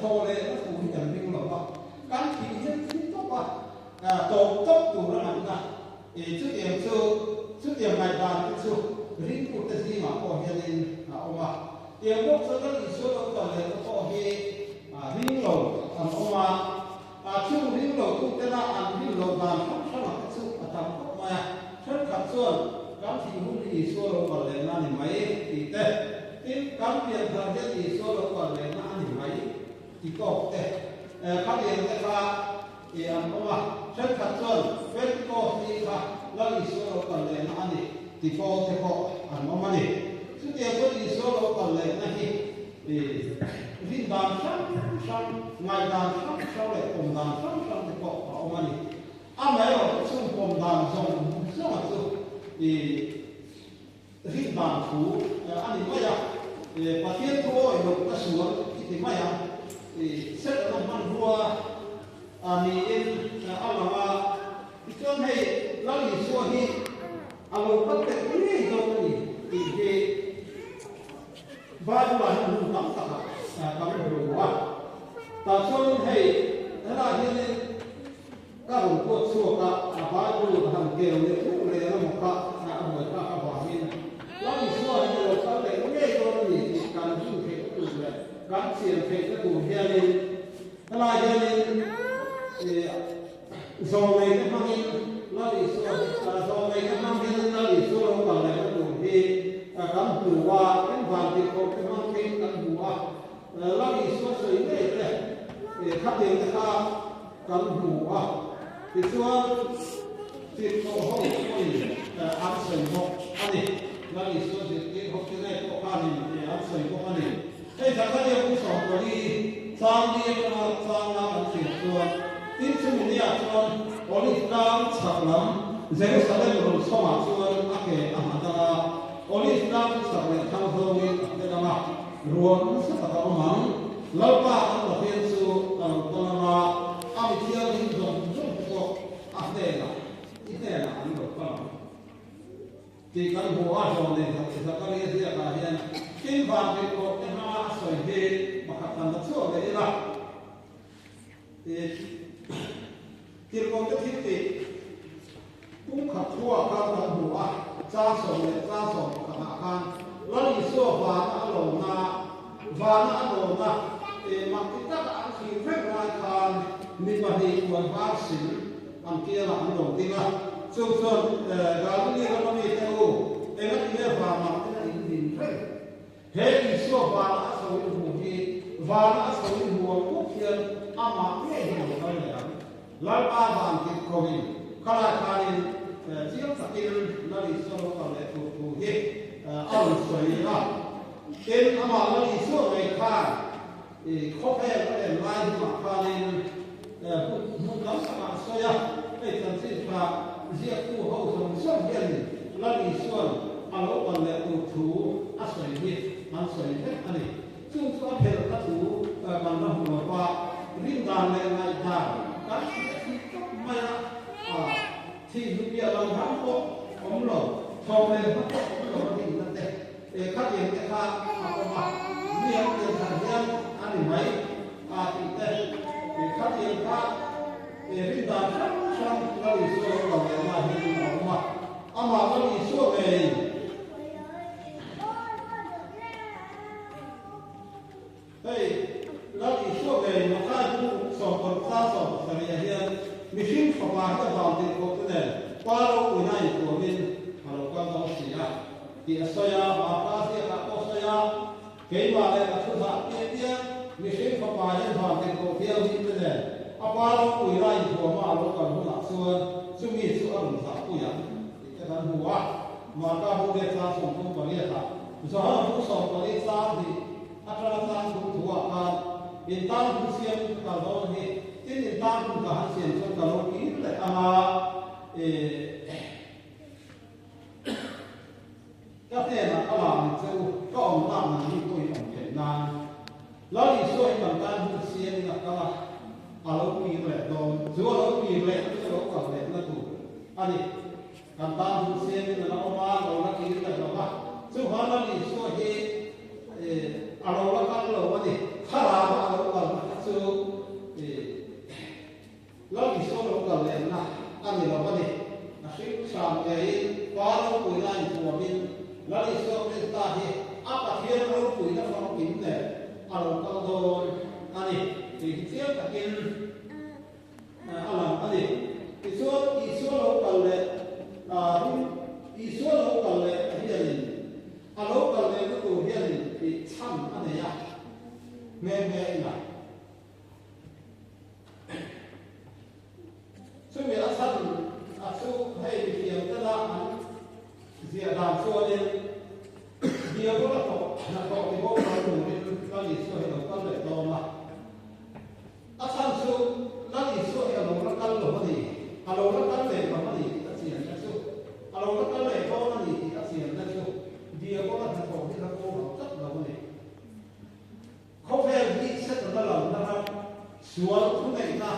Thawhlehna thu hi kan ring lo va, kan thih hian thi tawp a, tawp tawp tur a ngaihna. Chutiang chu, chutiang ngaihdan te chu ringtute zingah pawh hianin a awm a. Tiang bawk chuan kan Isua lo kal lehna pawh hi ring lo an awm a. Chung ring lo tutena an rin loh dan hrang hrangah te chu a tam khawp mai a. Thenkhat chuan kan thih hun hi Isua lo kal lehna a ni mai tih te, tin kan pian thar hian Isua lo kal lehna a ni mai ti tawk te, khatiang te kha an awm a. Thenkhat chuan Pentecost ni kha Lal Isua lo kal lehna a ni ti pawl te pawh an awm a ni. Chutiang chuan Isua lo kal lehna hi rin dan hrang hrang, ngaihdan hrang hrang leh pawm dan hrang hrang te pawh a awm a ni. Amaherawhchu chung pawm dan zawng zawnga chu i rin dan thu a ni mai a, Pathian thu awih loh ka sual i ti mai a, i Setana hmanrua a niin a lang a. Tichuan hei Lal Isua hi a lo kal leh ngei dawn a ni tih hi Bible-ah hian hun tam takah kan hmu a. Tah chuanin hei helaiah hianin Ka rawn kuat chhuak a, a Bible ka han keu leh deuh reng a maw kha a buai thlak avangin Lal Isua hi ka lo kal leh ngei dawn a ni tih kan rin theihna tur leh kan chian theihna tur hianin helai hianin zawngneite hmangin Lal Isua hi zawngneite hmang hianin Lal Isua lo kal lehna tur hi kan hmu a, engvantirhkohte hmang pheiin kan hmu a, Lal Isua sawi ngei te khatiang te kha kan hmu a, tichuan tirhkoh ho pawhin an sawi bawk a ni. Lal Isua zirtir ho te ngei pawh khanin an sawi bawk a ni. Hei Zakaria kum 14 chang ni atanga chang la kan hriat chuan tin chumi niah chuan Olive tlang chhak lam Jerusalem rawn chhawngah chuan a ke a nghat anga Olive tlang chu chhak leh thlang zawngin a tel anga Ruang nasa tak a awm ang. Lalpa kan Pathian chu a lo kal ang a, a mi thianghlim zawng zawng te pawh a hnenah, i hnenah an lo kal ang tih kan hmu a. Hlawh nei Zakaria ziakah hian tin van tirhkoh te hmanga a sawi hi pakhat kan la chhuak leh ila. Tirhkoh te thil tih pumkhat thuah khan kan hmu a, chang sawm leh chang sawm pakhatah khan Lal Isua vana a lawmna, vana a lawmna mak ti taka an thlir vek lai khan mi pahnih puan var sil an kiangah an lo ding a. Chung chuan Galili rama mite u, engati nge van mak tina in din reng? He Isua vana a chho in hmu hi vana a chho in hmu ang bawk hian amah ngei hi lo kal leh ang. Lalpa van tirh koin khalai khanin chiang takin Lal Isua lo kal leh tur thu hi a rawn sawi a. Tin, amah Lal Isua ngei khan khawvel a len lai hunah khanin hmun tam takah a sawi a. Hei chanchin tha ziaktu ho zawng zawng hianin Lal Isua'n a lo kal leh tur thu a sawi hi an sawi vek a ni. Chung chu a phelh ka thu kan la hmu lo va, rindan leh ngaihdan kan hriat thih tawp mai a, thih hnupiah lo ram pawh awm lo, thawm leh hma pawh awm lo a rinna te. Khatiang te kha a awm a, mi an pian thar hian a ni mai a tih te, khatiang kha rindan hrang hrang Lal Isua lo kal leh lai hian a awm a, amah Lal Isua ngeiin Hei Lal Isua ngei Mathai bu 16 chang 17 ah hian mihring fapa hi a van tirhkoh te nen Pa ropuina intuamin a lo kal dawn si a. Tih a sawi a, Martha ziakah pawh a sawi a, Keimah leh ka thu zah piah piah, mihring fapa hian van tirhkoh thianghlim te nen a pa ropui la inthuama a lo kal hunah chuan chumi chu a rawn zahpui ang tih te kan hmu a. Martha bu leh chang 38 ah Johana bu 14 chang hnih atanga chang thum thuah khan in tan hun siam ka kal dawn hi, tin in tan hun ka han siam chuan ka lo kir leh ang a, Ka hnenah ka la ang che u, ka awm lak nang hi pawhin awm theih nan. Lal Isua hi kan tan hun siamin a kal a, a lo kir leh dawn. Chu a lo kir leh chu a lo kal lehna tur a ni. Kan tan hun siamin a la awm a, lo la kir leh lo va. Chuvang Lal Isua hi a lo la kal lo a ni. Thlarau a lo kal. nghe nghe ila. Chumi a chhan a chu hei mithiam tena an ziah dan chuanin Diabola thawh hnathawh ti boral turin Lal Isua hi lo kal leh dawn a. A chhan chu Lal Isua hi a lo la kal lo a ni, a lo la kal leh lo a ni tih a chianna chu, a lo la kal leh dawn a ni tih a chianna chu Diabola hnathawh hi la boral tlat lo a ni. Khawvel hi Setana lalna ram, sual thuneihna,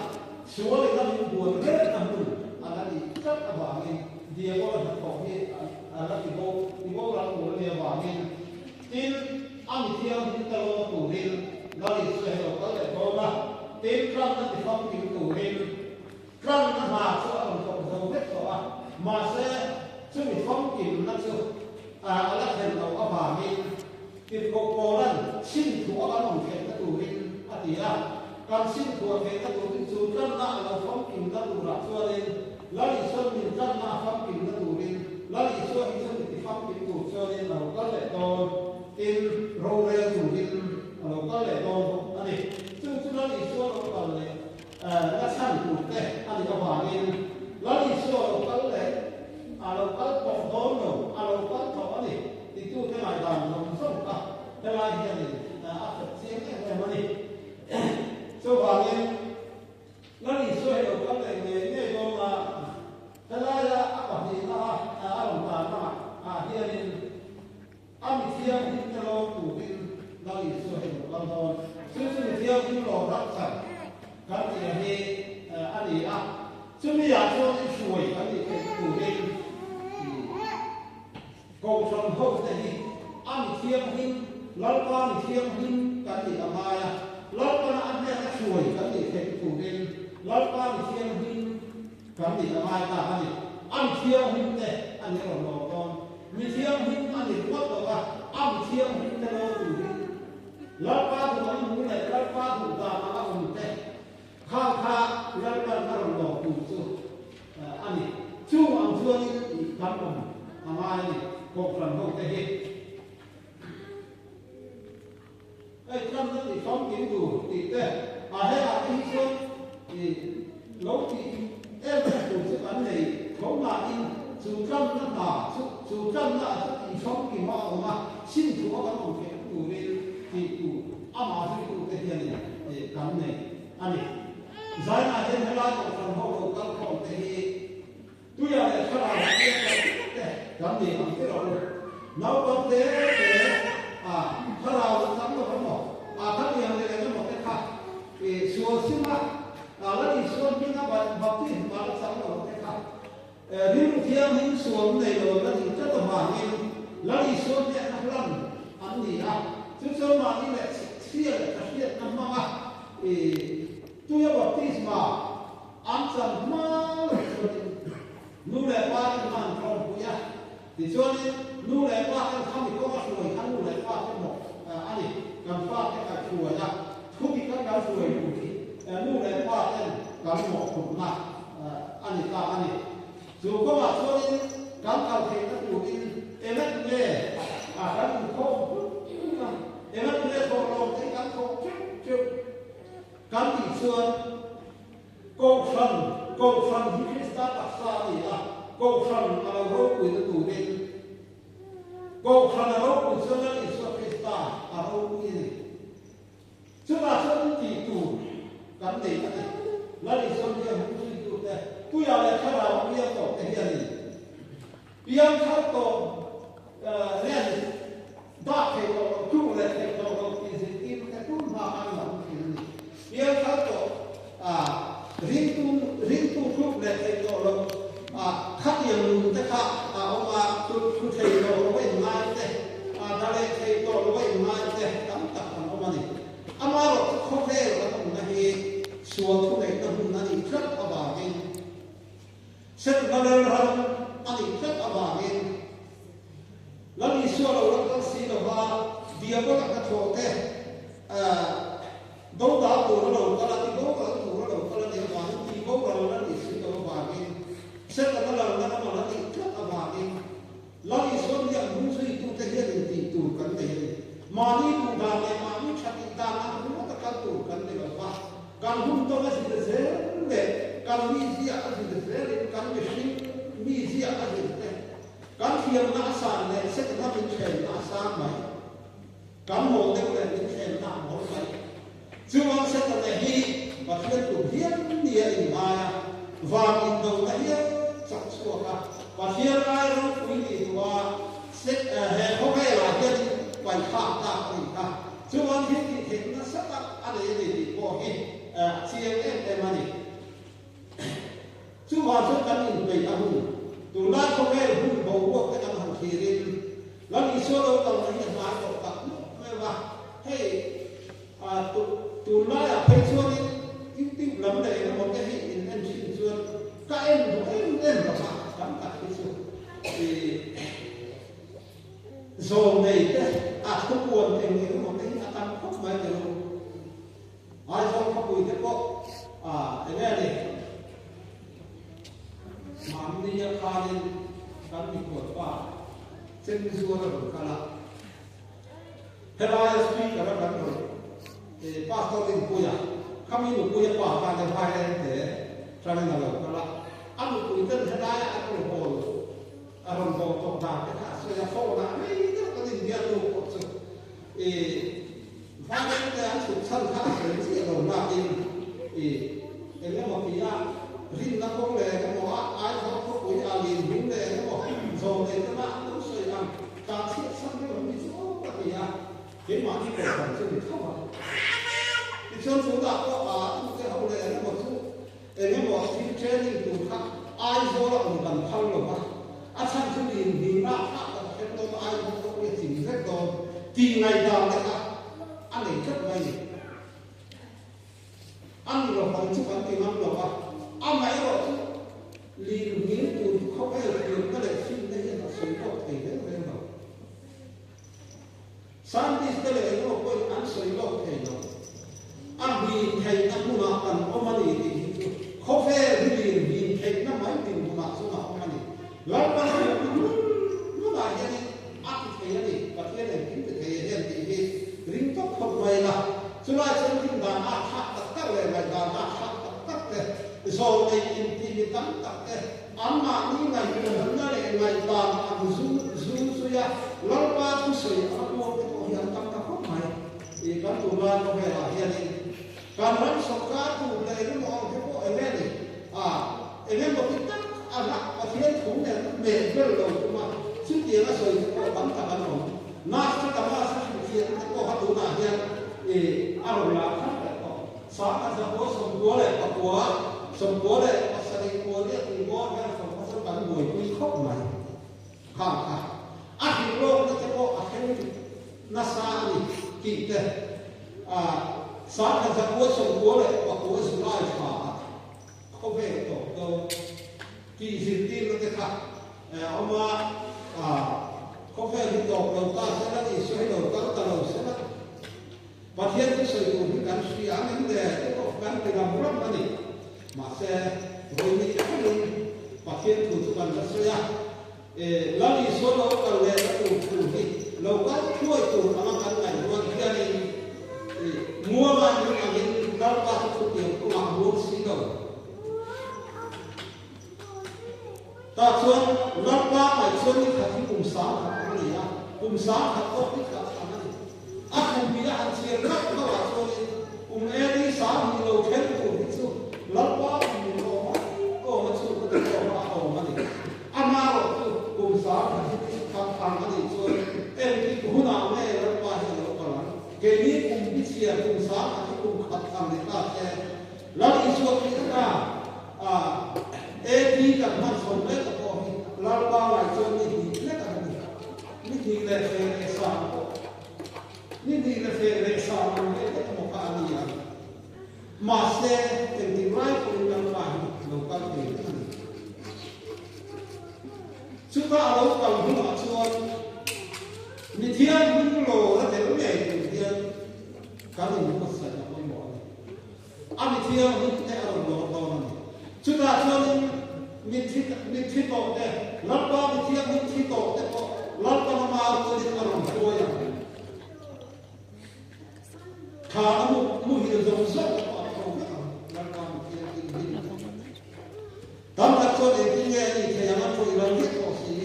sual ina min buan rengna hmun a la nih tlat avangin Diabola hnathawh hi a la ti bo ti boral tur a nih avangin tin a mi thianghlim te lawm turin Lal Isua hi lo kal leh dawn a, tin tlanna ti famkim turin tlanna hna chu a rawn thawk zo vek tawh a, mahse chumi famkimna chu a la thlen loh avangin Tirhkoh Paula'n chhinthuah kan awm theihna turin a ti a. Kan chhinthuah theihna turin chu tlanna a lo famkimna turah chuanin Lal Isua'n min tlanna a famkimna turin Lal Isua hi chu mi ti famkim tur chuanin a lo kal leh dawn, tin rorel turin a lo kal leh dawn bawk a ni. Chu chu Lal Isua lo kal leh na chhan tur te a nih avangin Lal Isua lo kal leh a lo kal tawh dawn lo, a lo kal tawh a ni. Titute ngaihdan zawng zawng kha helai hianin a khat chiang em em a ni. Chuvangin Lal Isua hi lo kal leh ngei ngei dawn a, helaia a pahnihna a a rawn tarna ah hianin a mi thianghlim te lawm turin Lal Isua hi lo kal dawn. Chu chu mi thianghlim lawm rak chhan kan tih a hi a ni a, chumi ah chuan i hruai kan tih theih turin Kohhran hote hi a mi thianghlim, Lalpa mi thianghlim kan nih a ngai a, Lalpana a hnena hruai kan nih theih turin Lalpa mi thianghlim kan nih a ngai ta a ni. A mi thianghlim te a ni rawn lawm dawn. Mi thianghlim a ni ringawt lo va, a mi thianghlim te lawm turin Lalpa duh ang nung leh Lalpa duh dan anga awm te Khang kha Lalpan a rawn lawm tur chu a ni. Chung ang chuanin kan awm a ngai a ni, Kohhran ho te hi. Hei tlanna tih famkim tur tih te, a hengah te hi chuan lo tih em em tur chu kan nei tho nain chu tlanna hna chu, chu tlanna ah chu tih famkim a awm a, chhinthuah a kan awm theih turin tih tur amah zuitute hianin kan nei. A ni. Zainah hian helai kohhran ho lo kal khawm te hi tuia leh thlarau piang tak te kan ni ang ti rawh u. Naupang te te a thlarau la chang lo emaw, a kha tiang leh eng emaw te kha i sual sima a la Isua hminga baptisma la chang lo te kha rilru thianghlim sual nei lo la nih tlat avangin Lal Isua hniahna hlan an ni a. Chu chuan mahni leh chhia leh tha hriatna hmanga I tuia baptisma an chan hma lo chuanin nu leh pa ten khan an tawmpui a, tichuanin nu leh pa ten khami kawnga hruai kha nu leh pa te mawh a ni, kan fa te kan hruai a, thu dik a kan hruai tur hi nu leh pa ten kan mawhphurhna a ni ta a ni. Chu kawngah chuanin kan kal theihna turin engat nge a kan inkhawm hlut hlut a, engat nge thawhlawm te hi kan thawk teuh teuh kan tih chuan Kohhran, Kohhran hi Krista taksa a ni a, Kohhran a lo ropuina turin Kohhran a ropui chuan Lal Isua Krista a ropui a ni. Chutah chuan in tih tur kan nei a ni. Lal Isua biak hmu zuitute, Puia leh Thlarau a piang tawh te hianin piang thar tawh nge ni dah thei tawh lo, tluk leh thei tawh lo tih zirtir te tun hma khan la awm thin a ni. Piang thar tawh ringtu ringtu tluk leh thei tawh lo khatiang nun te kha a awm a, thlu thei tawh lo a inngai te, da leh thei tawh lo a inngai te tam tak an awm a ni. Amaherawh chu khawvel kan awmna hi sual thuneihna hmun a nih tlat avangin, Setna lalram a nih tlat avangin, Lal Isua lo la kal si lova Diabola hnathawh te dodal tura lo kal a, tiboral tura lo kal a nih avangin, tiboral la nih si lo avangin, Setana lalna rama la nih tlat avangin, Lal Isua hian hung zuitute hian intih tur kan nei a ni. Mahni duh dan leh mahni tha tih dan ang ringawt. Kan hun tawng a zir zel leh kan mizia a zir zelin kan mihring mizia a zir te, kan thiamna a san leh setna min thlenna a sang mai. Kan mawl deuh leh min thlenna a mawl mai. Chuan Setana hi Pathian tum hian nia inngai a, van indona hian chak chhuak a, Pathian lai ropui nih duha he khawvelah hianin paihkhak tak a nih kha. Chuan thil tih theih nasa tak a nei a ni tih pawh hi a chiang em em a ni. Chuvang chuan kan inpeih a hun. Tunlai khawvel hun boruak te kan han thlirin Lal Isua lo kalna hi a hmai tawh tak meuh meuh a. Hei tunlaiah phei chuanin YouTube lam leh engemaw te hi in en thin chuan ka en duh em em lo a, tam tak hi chu zawm nei te a thupuan eng engemaw te hi a tam khawp mai te lo. Aizawl khawpui te pawh eng nge ni? Mahni a khanin kan mikhual pa Chengzual a rawn kal a, helai speaker a kan rawn Pastor Rinpuia, khami nupuia pa khan e Vaireng te tangin a lo kal a, a nupui ten helaia an rawn hawl a rawn haw tawh dan te kha a sawi a, phone ah rei deuh kan inbiak nu pawh chu i Vaireng te an chhuk chhan kha a sawi chiah lo nakin i eng emaw tia rinna kawng leh eng emaw a Aizawl khawpui a lin hming leh eng emaw zawm nei te mah an lo sawi ang tlan chhiat chhan deuh an ni chu aw ka ti a, keimahni kohhran chu ni tho a. Tichuan tunah pawh a tute ho leh eng emaw chu eng emaw thil training tur kha Aizawl a awm kan phal lo va, a chhan chu lin hming rah thlak tak a thleng dawn a, Aizawl khawpui a chim vek dawn tih ngaihdan te kha a nei tlat mai ni. A ni lo ang chu kan ti ngam lo va, amaherawh chu lin hming tur chu khawvel thiamna leh finna hian a sawi lawk thei reng reng lo. Scientist te leh engemaw pawhin an sawi lawk thei lo. A hmin theihna hmunah kan awm a ni tih hi chu khawvel hi lin hmin theihna mai dinhmunah chuan a awm a ni. Lalpan a hmuhna hmun hmunah hianin a ti thei a ni, Pathian engkim ti thei hian tih hi ring tawp phawt mai ila. Chulai chuan rindan a thlak tak tak leh ngaihdan a thlak tak tak te, zawlneih intih mi tam tak te, Anmahni ngaihtuahna leh ngaihdan an zu zu zui a, Lalpa thusawi a puang te pawh hi an tam ta khawp mai. I kan tunlai khawvelah hianin kan ram sawrkar tur leh engemaw ang te pawh eng nge ni a, engemaw ti tak anga Pathian thu nen meh vel lo tum a, chutianga sawi te pawh tam tak an awm. Nostradamus a hrilhfiahna te pawh kha tunah hian i a rawn lar thar leh tawh. 1999, 97 kua leh tui bawr vel fawm kha chu kan buaipui khawp mai. Khang kha a hrilhlawkna te pawh a thleng nasa a ni tih te 1999 July thla ah khawvel tawp dawn tih zirtirna te kha a awm a, khawvel hi tawp lo ta sela, Isua hi lo kal ta lo sela. Pathian chu sawi tur hi kan hria ang em le te pawh kan ti ram ram a ni. Mahse, vawi ni thlengin Pathian thu chu kan la sawi a, e, Lal Isua lo kal leh na tur thu hi lo kal thuai tur anga kan ngaih rual hianin, e, muanga nung angin Lalpa chu thutiang kawngah a muang si lo. Tah chuan Lalpa ngaih chuan ni khat hi kum sang khat ang a ni a, kum sang khat pawh ni khat ang a ni. A khumpi a han chhiar nghauh nghauh ah chuanin kum AD 2000 lo thleng tur hi chu Lalpa kum min awm a, awm a chhuk a ti awm a, a awm a ni. Amaherawh chu kum 10,000 hi ni khat ang a nih chuan engtik hunah nge Lalpa hi a lo kal ang? Keini kum hi chhiar kum 10,000 hi kum khat ang ni ta se, Lal Isua Krista a AD kan hman chho mek a pawh hi Lalpa ngaih chuan ni hnih lek a ni. Ni hnih leh fe leh sang pawh ni hnih leh fe leh sang ang leh lek emaw kha a ni ang. Mahse, engtik lai pawhin Lalpa hi lo kal thei reng a ni. Chuta a lo kal hunah chuan mi thianghlim lo la tel ngei tur hian kan inbuatsaih a pawimawh a ni. A mi thianghlim te a rawn lawr dawn a ni. Chutah chuanin mitthi mitthi tawh te, Lalpa mi thianghlim thi tawh te pawh Lalpa lama rualin a rawn hruai ang. Thla a mu muhil zawng zawng te pawh a tho vek ang. engtin nge a nih theih ang a tawih lo vek tawh si.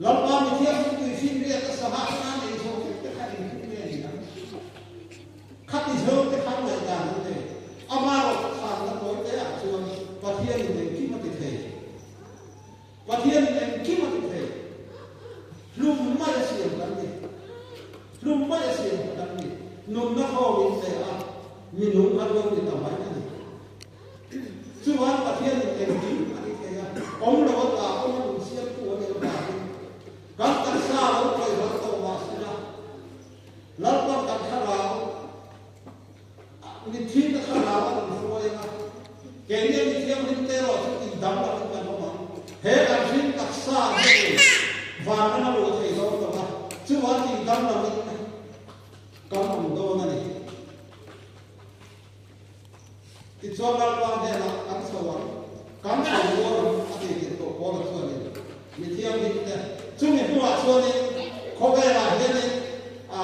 Lalpa mi thianghlim tui finriat a sangha khan ei zawh vek te kha engtin nge a nih ang? Khati zawng te khan ngaihdan an nei. Amaherawhchu chhanna tawi te ah chuan Pathianin engkim a ti thei. Pathianin engkim a ti thei. Hlum mai a siam kan ni. Hlum mai a siam kan ni. Nunna thawngin che a, mi nung kan lo ni ta mai a ni. Chuan Pathianin engkim a ti thei a, awm lo a ta awm a nun siamtu a nih avangin kan taksa lo tawihawlh tawh mah sela, Lalpan kan thlarau Mitthi te thlarau a rawn hruai ang a, keini a mithianghlim te erawh chu tih dam lovin kan awm ang. He kan hring taksa hi van rama luh thei dawn lo va, chuan tih dam lovin kan awm dawn a ni. Tichuan Lalpa hnenah kan chho ang, kan chho rual ang a ti tirh tawh Paula chuanin mithianghlim te chumi hnuah chuanin khawvelah hianin a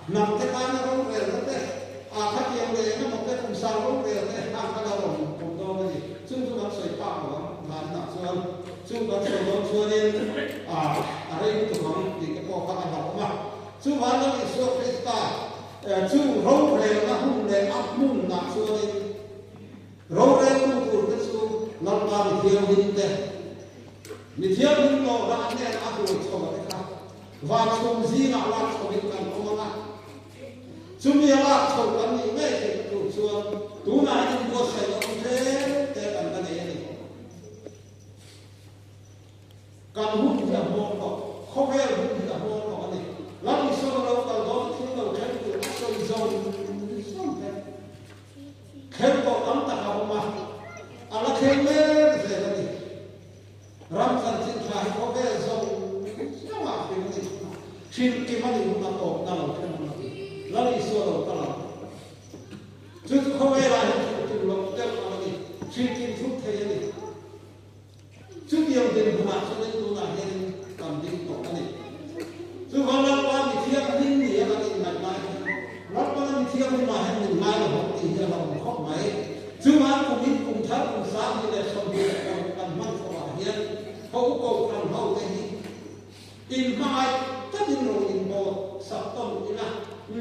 hnam te tana rorelna te, a khatiang leh eng emaw te kumsang rorel te hang kha la rawn awm dawn a ni. Chung chu kan sawi phak lo ang vanah chuan chung kan sawi dawn chuanin a a rei lutuk ang tih te pawh kha a hlauhawm a. Chuvang Lal Isua Krista Chu rorelna hun leh a hmunah chuanin roreltu turte chu Lalpa mi thianghlim te, mi thianghlim lawhna a hnena a hruai chho te kha van chhum zingah lak chhoin kan awm ang a. Chumi a lak chho kan nih ngei theih tur chuan tunah hian inbuatsaihna awm tlem te kan la nei a ni. Kan hun hi a hmawr tawh, khawvel hun hi a hmawr tawh a ni. Lal Isua lo kal dawn a thil lo thleng tur a sawi zawng zawng te thleng tawh tam tak a awm a, a la thleng mek zel a ni. Ram chanchin tha hi khawvel zawng zawngah hrim a ni. Hrilhkim a nih hun a tawpna lo thleng ang a ti. Lal Isua lo kal ang. Chu chu khawvelah hian hrilhkim loh deuh ang a ni. Hrilhkim thut thei a ni. Chutiang dinhmunah chuanin tunah hianin kan ding tawh a ni. Chuvang Lalpa mi thianghlim ni a kan inngaih lai hian Lalpana mi thianghlimah hian min ngai lo bawk tih hi a lo awm khawp mai. Chuvang kumin kum thar kum 2026 kan hman chhoah hian ho kohhran ho te hi inhmangaih takin ro inbawl sak tawn ila,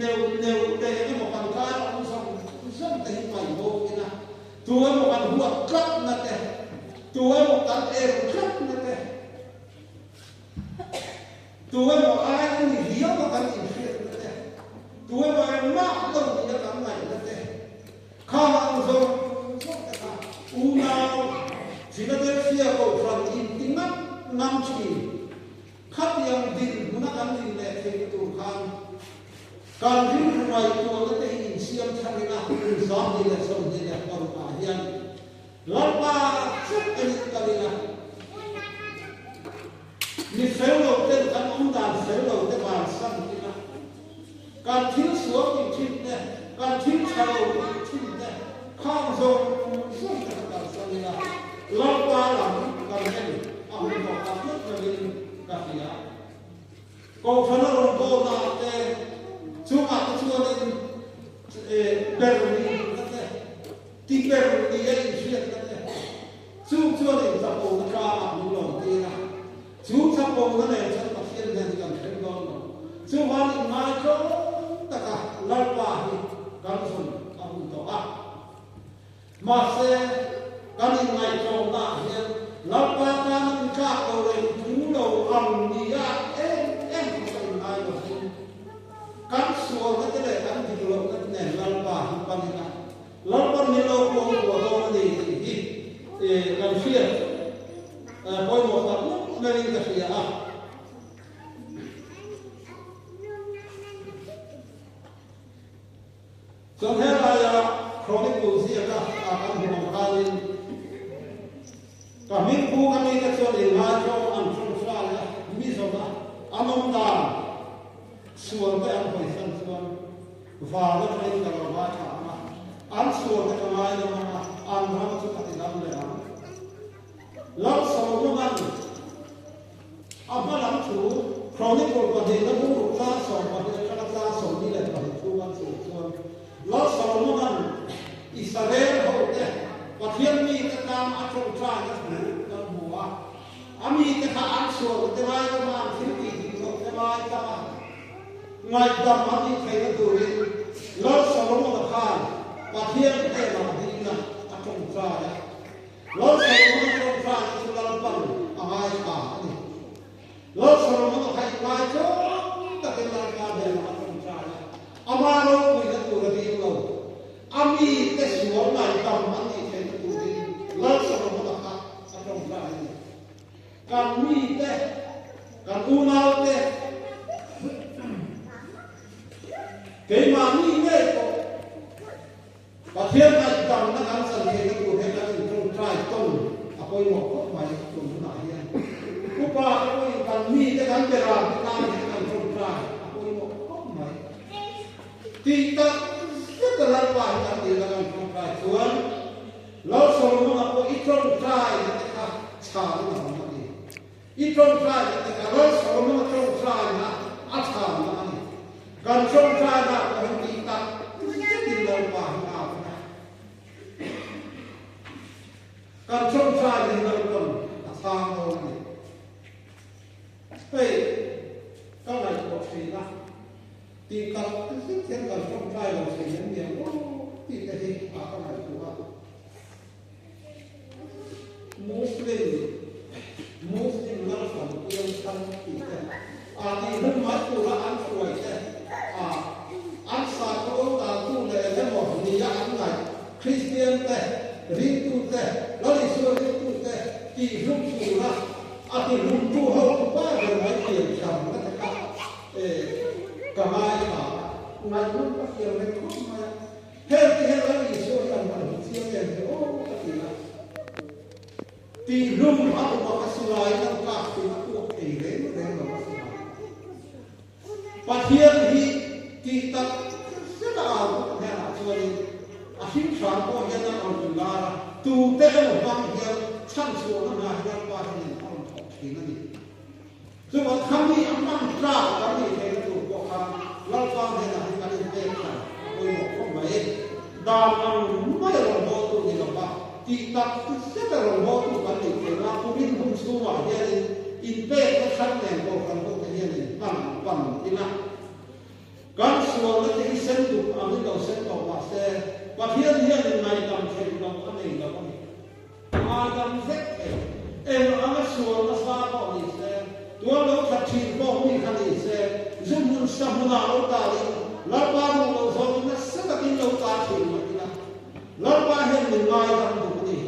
neuh neuh leh engemaw kan kar awm zawng zawng te hi paih bawk ila, Tu emaw kan huat tlatna te, tu emaw kan er tlatna te, tu emaw ai a ni viau a kan inhriatna te, tu emaw engmah lo nia kan ngaihna te, khang ang zawng zawng te kha unau Philadelphia Kohhran inti ngat ngam thin. Khatiang dinhmuna kan din leh theihna tur khan kan rilru ngaihtuahna te hi insiam thar ila kum 2026 ah hian Lalpa chauh enin kal ila, mi fel lo ten kan awm dan fel lo te bansan ila, kan thil sual tih thin te, kan thil tha lo tih thin te khang zawng zawng te kha kalsan ila, Lalpa lam kan en a hun tawh tak ngawt lovin ka hria. Kohhrana rawn bawlna ah te chungah te chuanin ber nih duhna te, ti ber nih a inhriatna te, chung chuanin chapona tlangah min lawm tir a. Chu chapona nen chuan Pathian hian kan thleng dawn lo. Chuvang inngaithlawm taka Lalpa hi kan zun a hun tawh a. Mahse, kan inngaihtlawmnaah hian Lalpa tana mi tlak lo leh mi tling lo ang nia em em khawp a inngai lovin, kan sualna te leh kan dik lohna te nen Lalpa hi panin a, Lalpan min lo kuangkuah dawn a ni tih hi kan hriat pawimawh tak ngawt maiin ka hria a. Chuan helaia Chronicle ziaka a kan hmuh ang khanin ka hming pu ka mite chuan inngaithlawm an ṭawngṭai a, mi zawna an awm dan sual te an hawisan chuan van aṭangin ka lo ngaithla ang a, an sual te ka ngaidam ang a, an ram chu ka ti dam leh ang. Lal Solomona'n a hma lam thu Chronicle pahnihna bungruk tlang 12 atanga tlang 22 chhung an chhiar chuan Lal Solomona'n Israel hote Pathian mite tang a ṭawngṭaina thu kan hmu. Ngaihdam an nih theihna turin Lal Solomon-a khan Pathian hnenah dihna a tawngtai a. Lal Solomon-a tawngtaina chu Lalpan a ngaithla a ni. Lal Solomon-a kha inngaitlawm takin Lalpa hnenah a tawngtai a, ama ropuina tur a ding lo. A mite sual ngaihdam an nih theihna turin Lal Solomon-a kha a tawngtai a ni. Kan mite, kan unaute, keimahni ngei pawh Pathian ngaihdamna kan chan theihna tur hian kan intawngtai tawn a pawimawh khawp mai tun hunah hian. Upa te pawhin kan mite kan beram te tan hian kan tawngtai a pawimawh khawp mai. Tih tak zet a Lalpa hi kan tihna kan tawngtai chuan Lal Solomon-a pawh i tawngtaina te kha chhan in a awm a ni. I tawngtaina te kha Lal Solomon-a tawngtaina a chhanna a ni. Kan tawngtaina pawh hi tih tak zetin Lalpa hi a awm a. Kan tawngtaina hi Lalpa'n a chhang dawn a ni. Hei ka ngaihtuah thin a, tih tak zet hian kan tawngtai lo thei em niang aw tih te hi a ka ngaihtuah a. Muslim Muslim lalfan piang thar tih te a tih hun mai tura an hruai te a an sakhaw lo dan tu leh eng emaw nia an ngaih Kristian te ringtu te Lal Isua ringtu te tih hlum tura A ti hlumtu ho chu pa ber mai thiam thiam ka ti kha e ka ngaithla a, ngaihnawm ka thiam reng khawp mai a, heng te hian Lal Isua hi an han hmu chiang em ve aw ka ti a, tih hlum a tum a ka silai in an kak thin a puak thei reng reng lo a silai. Pathian hi tih tak zet a au bawk hnenah chuanin a hring hram pawh hian a rawn inlar a, tute emaw hmang hian chhanchhuahna hna hi Lalpa hianin a rawn thawk thin a ni. Chuvang khami a hman tlak kan nih theihna tur pawh khan Lalpa hnenah hi kan inpek hran a pawimawh khawp mai. Dan ang mai a rawn hawtu ni lova tih tak zet a rawn hawtu kan nih theihna kumin hun chhungah hianin inpekna thlan nen pawh kan hote hianin hman an pan ila. Kan sualna te hi sen duk angin lo sen tawh mah se Pathian hianin ngaihdam theih loh a nei lo a ni. Ngaidam vek thei. Eng anga sual nasa pawh ni se, tual lo that thin pawh mi kha ni se, zu hmun sa hmunah lo talin Lalpa duh loh zawngin nasa takin lo ta thin mah ila, Lalpa hian min ngaidam duh a ni.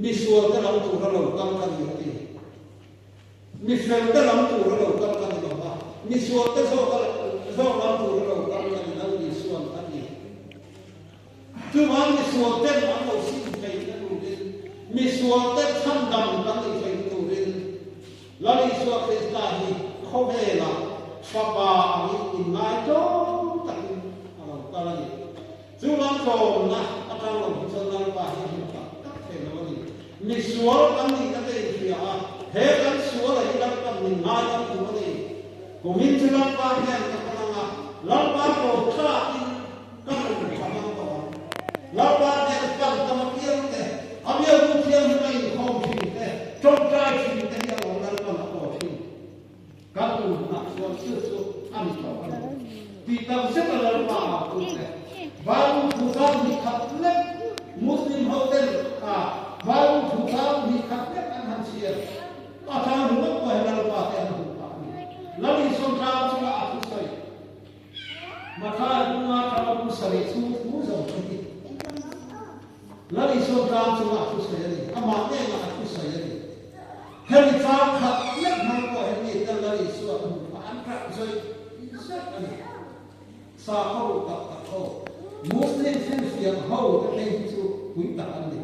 Mi sualte lam tura lo kal ka ni a ti. Mi felte lam tura lo kal ka ni lo va, mi sualte zawk zawk lam tura lo kal ka ni lo Isua'n a ti. Chuvang misualten an lo sim theihna turin, misualte chhandam kan nih theihna turin Lal Isua Krista hi khawvelah fapa angin inngaitawm takin a lo kal a ni. Chuvang tlawmna atang lo hi chuan Lalpa hi a hmu tak tak thei lo a ni. Misual kan nihna te inhria a, he kan suala hi Lalpan min ngaidam duh a ni. Kumin chu Lalpa hian ka pan ang a, Lalpa tlawm tlakin, Ka nun ka hmang tawh ang. Lalpa hnen pan tam apiang te, a biaknu thianghlim a inkhawm thin te, tawngtai thin te hi a awm Lalpan a aw thin. Kan nun hunah chuan chu chu a ni tawh a ni. Tih tam zet a Lalpa au tu te, Bible thu zau hnih khat lek Muslim ho ten a Bible thu zau hnih khat lek an han chhiar a tang ringawt pawh hi Lalpa te an hmuh phah a ni. Lal Isua tlang chunga a thusawi. Mathai bunga thla bu sarih chhung thu zo chu hi Lal Isua tlang chunga a thusawi a ni, amah ngenah a thusawi a ni. Hemi chang khat lek hmang pawh hi mi ten Lal Isua a hmuh phah an hrap zawih zawih a ni. Sakhaw ruh tak tak ho, Muslim finfiam ho te phei hi chu pui tak an ni.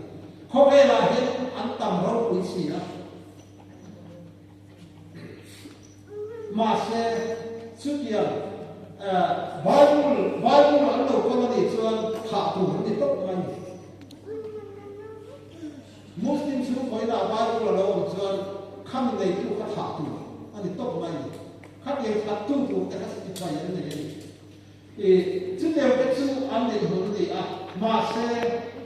Khawvelah hian an tam ropui si a. Mahse, chutiang Bible Bible an lo kawl a nih chuan thah tur an ni tawp mai. Muslim chhungkawiinah Bible a lo awm chuan khami neitu kha thah tur a ni tawp mai ni. Khatiang thattu tur te kha sipai an nei a ni. I, chutiang te chu an nei hun a ni a, mahse,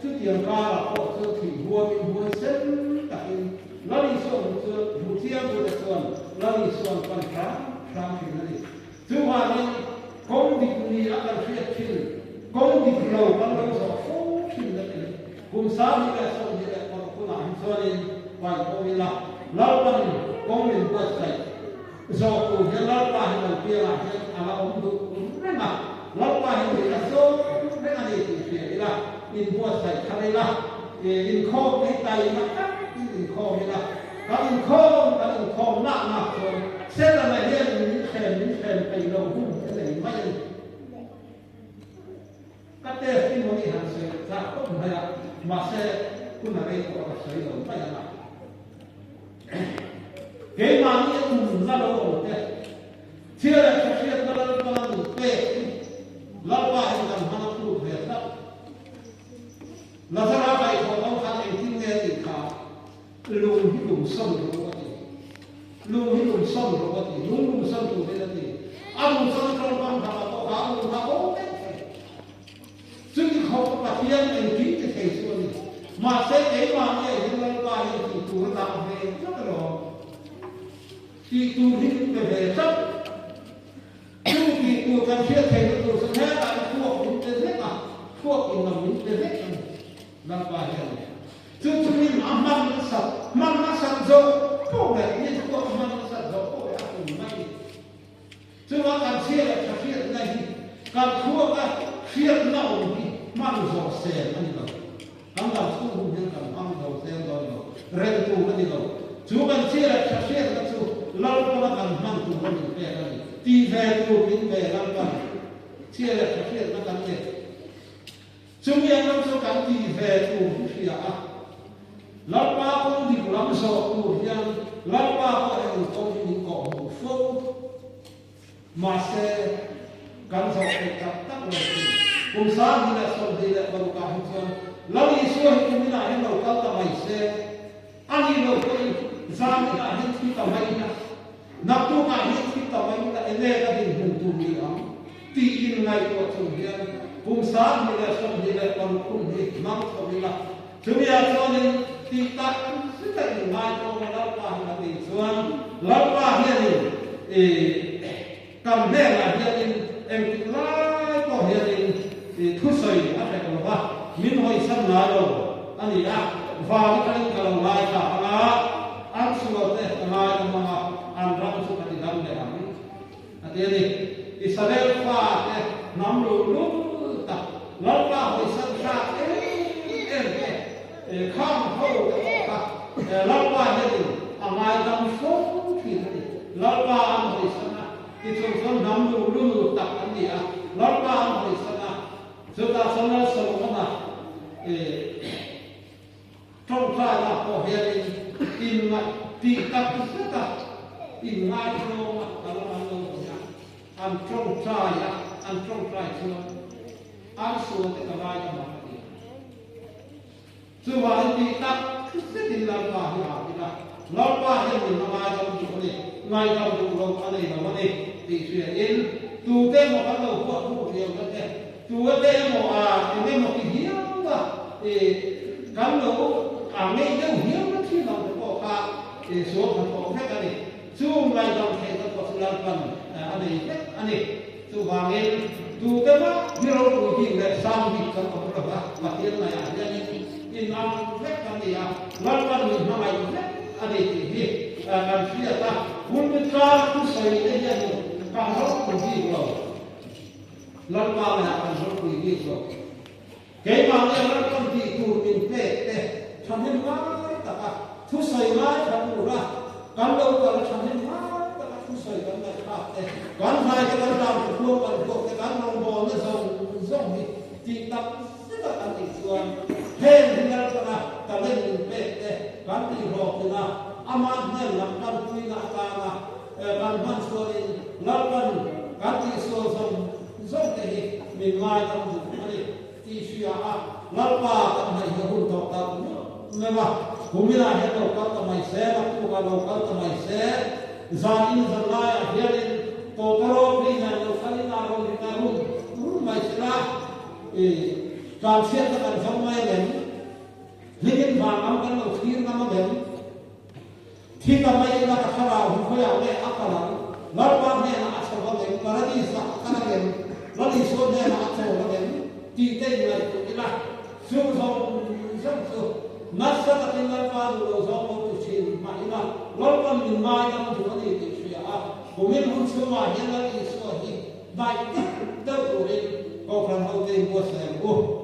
chutiang karah pawh chuan thih huamin huai sen takin Lal Isua hmu chuan hmu chiang tute chuan Lal Isua'n pan hram hram thin a ni. Chuvangin kawng dik ni a kan hriat thin, kawng dik lo kan lo zawh fo thin na ti. Kum 2026 hunah hi chuanin paih pawh ila Lalpan kawng min buatsaih zawh tur hian Lalpa hi kan piangah hian a la awm duh reng a, Lalpa hi min la zawng reng a ni tih hria ila, inbuatsaih thar ila, inkhawm hi taima takin inkhawm ila, Kan inkhawm, kan inkhawm nak nak chuan Setana hian min thlem, min thlem peih lo hun a nei mai a ni. Ka testimony han sawi chak khawp mai a, mahse hun a rei tawh a ka sawi lo mai ang a. Keimahni a tum na lo awm te, thil leh tha hriatna Lalpa min pek hi Lalpa hian kan hman a phut ve tlat. Lazara kaihthawh lo khan engtin nge a tih kha? Lung hi lung sawn rawh a ti. Lung hi lung sawn rawh a ti. Lung lung sawn turin a ti. A lung sawn tawngkam khat ah pawh kha a lung kha a bo vek thei. Chuti khawp a Pathian engkim ti thei chu a ni. Mahse keimahni ah hian Lalpa hian tih tur a dah ve tlat alawm. Tih tur hi min pe ve tlat. Chu tih tur kan hriat theihna tur chu hetah hian thluak min pe vek a, thluak inlam min pe vek a ni. Lalpa hian chu chu min a hman nasat, hman nasat zawh pawh leh mi thluak a hman nasat zawh pawh leh a tum mai ni. Chuvang kan chhia leh tha hriatna hi kan thluaka hriatna awm hi hman zawh sel a ni lo. Kan dam chhung hun hian kan hmang zo sel dawn lo, reng tur a ni lo. Chu kan chhia leh tha hriatna chu Lalpana kan hman tur a min pek a ni. Tih ve tur min ve Lalpan chhia leh tha hriatna kan nei. Chumi ang lam chu kan tih ve tur hi hria a, Lalpa kawng dik lam zawh tur hian Lalpa pawh hian in kawng hi min kawh hmuh fo. Mahse, kan zawh theih tak tak lo thin. Kum 2026 ah hi chuan Lal Isua hi kuminah hian lo kal ta mai se, a nih loh pawhin zaninah hian thi ta mai ila, naktukah hian thi ta mai ila enge ka dinhmun tur ni ang tiin ngaihtuah chung hian kum 2026 hun hi hmang chho ila, chumi-ah chuanin tih tak zeta inngaitawma Lalpa hi kan nih chuan Lalpa hianin i kan hnenah hianin engtik lai pawh hianin i thusawi a hrek lo va, min hawisan ngai lo a ni a, van atangin ka lo ngaithla ang a, an sualte ka ngaidam ang a, an ram chu ka ti dam leh ang. A ti a ni. Israel fate hnam luh lul tak, Lalpa hawisan hrat em em te, khang ho te pawh kha Lalpa hianin a ngaidam fo thin a ni. Lalpa an hawisan a, tichung chuan hnam luh lul tak an ni a, Lalpa an hawisan a, chutah chuan Lalsolomona Tawngtaina pawh hianin inngaih tih tak zeta inngaihtlawma ka lam an lo awm a, an tawngtai a, an tawngtai chuan an sualte ka ngaidam ang a ti a. Chuvangin tih tak zetin Lalpa hi a ila, Lalpa hian min la ngaidam duh a ni, ngaidam duh lo a nei lo a ni tih hriain tute emaw kan lo huat ruk riau na te, Tu a te emaw a eng emaw ti hiau a i kan lo a ngei deuh hiau na thin ang te pawh kha i sual khat awm vek a ni. Chu ngaihdam theihna pawh chu Lalpan a nei vek a ni. Chuvangin tu te mah hi ropui bik leh sang bik kan awm lo va, Pathian ngaihah hianin inang vek kan ni a, Lalpan min hmangaih vek a ni tih hi kan hriat a, pulpit tlang thusawi te hianin kan ropui bik lo. Lalpa leh kan ropui bik lo. Keimah nia Lalpan tih tur min pek te thahnem ngai taka thusawi ngai tha tura kan lo kal a thahnem ngai taka thusawi kan ngaihthlak te, kan hlai te kan lam te khuang kan vuak te kan rawngbawlna zawng zawng hi tih tak zeta kan tih chuan heng hi Lalpana talent min pek te kan tihhlawhtlin a, ama hnen lam panpuina atana Kan hman chuanin Lalpan kan tihsual zawng zawng te hi min ngaidam duh a ni tih hria a, Lalpa kan hnaih hi a hun tawh tak meuh meuh a, kuminah hian lo kal ta mai se, naktukah lo kal ta mai se, zan in zan laiah hianin tawtawrawk ri nen lo kalin a rawn ri ta rum rum mai se la, i tlanchhiatna kan zawng mai ang em? Hlimin vangam kan lo thlir ngam ang em? Thi ta mai ila ka thlarau hi khawiah nge a kal ang? Lalpa hnenah a chho ang em? Paradis-ah a kal ang em? Lal Isua hnenah a chawl ang em? Tih te inngaihtuah ila, chung zawng zawng chu nasa takin Lalpa duh lo zawng lo ti thin mah ila, Lalpan min ngaidam duh a ni tih hria a, kumin hun chhungah hian Lal Isua hi hnaih deuh deuh turin Kohhran hote in buatsaih ang u.